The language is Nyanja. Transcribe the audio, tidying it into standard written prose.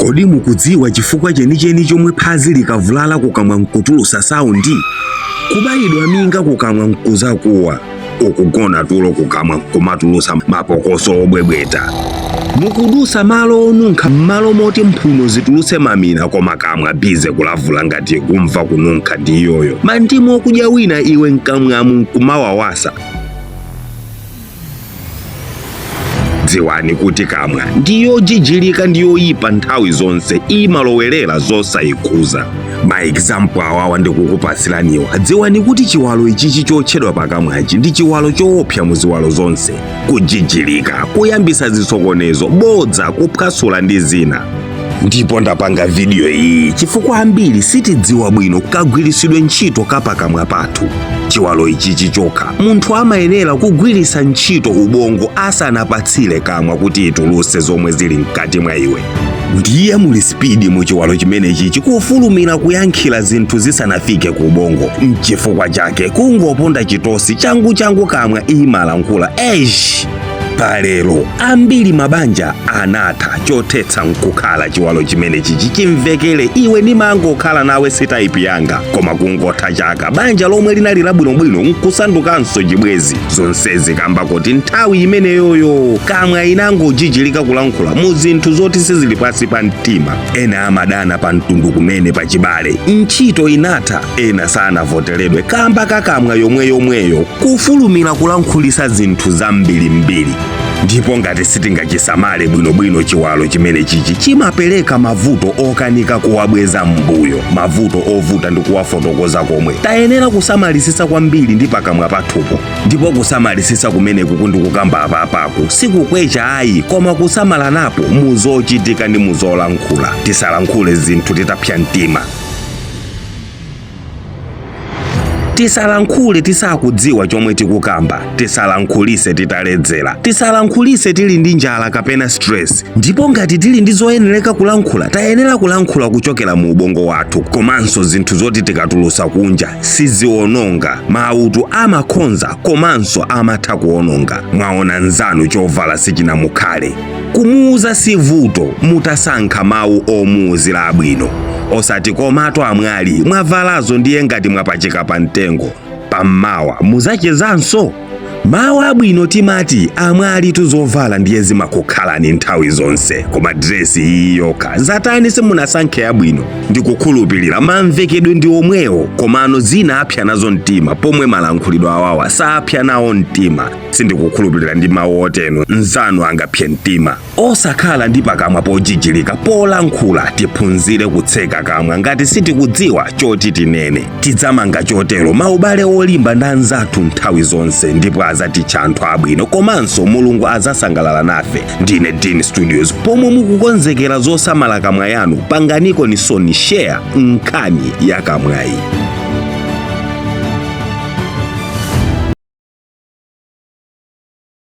Kodi mukudziwa chifukwa chenicheni chomwe phazi likavulala kukamwa nkutulusa sound? Kubayidwa minga kukamwa nkuzakuwa, ukugona tulo kukamwa nkumatulusa mapokoso obwebweta, mukudusa malo onunkha m'malo moti mphuno zitulutse mamina, koma kamwa busy kulavula ngati kumva kununkha ndi iyoyo. Mandimu okudya wina iwe mkamwamu nkumawawasa. Dziwani kuti kamwa ndiyojijilika ndi yoyipa, nthawi zonse imalowerera zosayikhuza. Ma example awawa ndikukupasiraniwa, dziwani kuti chiwalo ichichi chotchedwa pakamwachi ndi chiwalo choopsa mu ziwalo zonse. Kujijilika, kuyambisa zisokonezo, bodza, kuphwasula ndi zina. Ndipo ndapanga video iyi chifukwa ambiri sitidziwa bwino kagwirisidwe ntchito kapakamwa pathu. Chiwalo ichichi chokha munthu amayenera kugwirisa ntchito ubongo asanapatsire kamwa kuti ituluse zomwe zili mkati mwa iwe. Ndiye muli speed mu chiwalo chimenechi chikufulumira kuyankhira zinthu zisanafike ku ubongo. Mchifukwa chake kungoponda chitosi changu changu kamwa imalankhula. Eish, palero ambiri mabanja anatha, chothetsa nkukhala chiwalo chimenechi chimvekere iwe nimangokhala nawe si type yanga, koma kungotha chaka banja lomwe linali labwinobwino nkusandukanso chibwezi. Zonsezi kamba kuti nthawi imeneyoyo kamwa inangojijilika kulankhula mu zinthu zoti sizili pasi pa mtima. Ena amadana pa mtundu kumene pachibale, ntchito inatha, ena sanavoteredwe kamba kakamwa yomweyomweyo kufulumira kulankhulisa zinthu zambirimbiri. Ndipo ngati sitingachisamale bwinobwino chiwalo chimene chichi chimapereka mavuto okanika kuwabweza m'mbuyo, mavuto ovuta ndi kuwafotokoza komwe. Tayenera kusamalisisa kwambiri ndi pakamwa pathupo. Ndipo kusamalisisa kumeneku kundikukamba apapaku sikukwecha ayi, koma kusamalanapo muzochitika ndi muzolankhula. Tisalankhule zinthu titapsa mtima, tisalankhule tisakudziwa chomwe tikukamba, tisalankhulise titaledzera, tisalankhulise tili ndi njala kapena stress. Ndipo ngati tili ndi zoyenereka kulankhula, tayenera kulankhula kuchokera mu ubongo wathu, komanso zinthu zoti tikatulusa kunja siziononga. Mautu amakhonza komanso amatha kuononga. Mwaona nzanu chovala sichinamukhale, kumuuza si vuto mutasankha mawu omuuzira abwino, osati komatu amwali mwavalazo ndiye ngati mwapachika pa mtengo, pammawa muzachezanso. Mawu abwino timati amwali tuzovala ndiye zimakukhalani nthawi zonse, koma dresi iyi yokha zatani simunasankhe abwino. Ndikukhulupirira mamvekedwe ndi omwewo, komano zina apsa nazo mtima pomwe malankhulidwe awawa saapsa nawo mtima. Sindikukhulupirira ndi mawu oteno nzanu angapse mtima. Osakhala ndi pakamwa pojijilika polankhula, tiphunzire kutseka kamwa ngati sitikudziwa choti tinene. Tidzamanga chotero maubale olimba ndi anzathu nthawi zonse, ndipo azatitcha anthu abwino, komanso Mulungu azasangalala nafe. Ndine Dean Studios. Pomwe mukukonzekera zosamala kamwa yanu, panganiko ni soni share nkhani ya kamwayi.